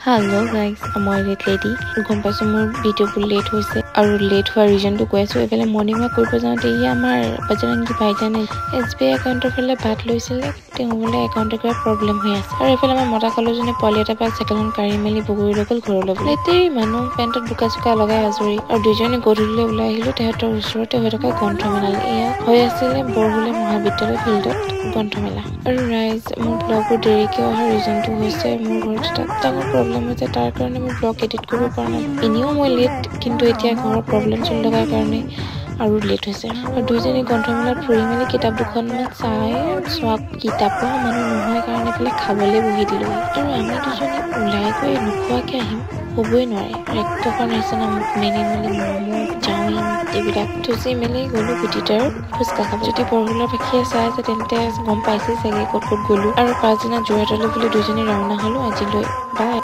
Hello' guys, মই late lady. গম পাইছোঁ মোৰ ভিডিঅ'বোৰ লেট হৈছে আৰু লেট হোৱাৰ ৰিজনটো কৈ আছোঁ। এইফালে মৰ্ণিং ৱাক কৰিব যাওঁতে ই আমাৰ বজৰংগী ভাইজানে এছবিআই একাউণ্টৰ ফালে বাট লৈছিলে। তেওঁ বোলে একাউণ্টৰ কিবা প্ৰব্লেম হৈ আছে। আৰু এইফালে আমাৰ মতা কলজনে পোৱালি এটাৰ পৰা চাইকেলখন কাঢ়ি মেলি বগৰী লৈ গ'ল ঘৰলৈ বোলে। লেতেৰি মানুহ, পেণ্টত বোকা চোকা লগাই আজৰি। আৰু দুইজনে গধূলিলৈ ওলাই আহিলোঁ তেহেঁতৰ ওচৰতে হৈ থকা গ্ৰন্থমেলালৈ। এয়া হৈ আছিলে বৰহোলা মহাবিদ্যালয় ফিল্ডত গ্ৰন্থমেলা। আৰু ৰাইজ, মোৰ ব্লগবোৰ দেৰিকৈ অহাৰ ৰিজনটো হৈছে মোৰ ঘৰত এটা ডাঙৰ প্ৰব্লেম হৈছে, তাৰ কাৰণে মই ব্লগ এডিট কৰিব পৰা নাই। এনেও মই লেট, কিন্তু এতিয়া ঘৰৰ প্ৰব্লেম চলি থকাৰ কাৰণে আৰু লেট হৈছে। আৰু দুইজনী গ্ৰন্থমেলাত ফুৰি মেলি কিতাপ দুখনমান চাই, চোৱা কিতাপ পঢ়া মানুহ নহয় কাৰণে এইফালে খাবলৈ বহি দিলোঁ। আৰু আমি দুজনী ওলাই গৈ নোখোৱাকৈ আহিম হ'বই নোৱাৰে। একদম নিচিনা মোক মেলি মেলি ম'ম', চাওমিন এইবিলাক চুজি মেলি গ'লোঁ গুটিটাৰ ফুচকা খাব। যদি বৰহোলা পাখিয়ে চাই আছে তেন্তে গম পাইছেই চাগে ক'ত ক'ত গ'লোঁ। আৰু পাছদিনা যোৰহাটলৈ বুলি দুজনী ৰাওনা হ'লোঁ। আজিলৈ বাই।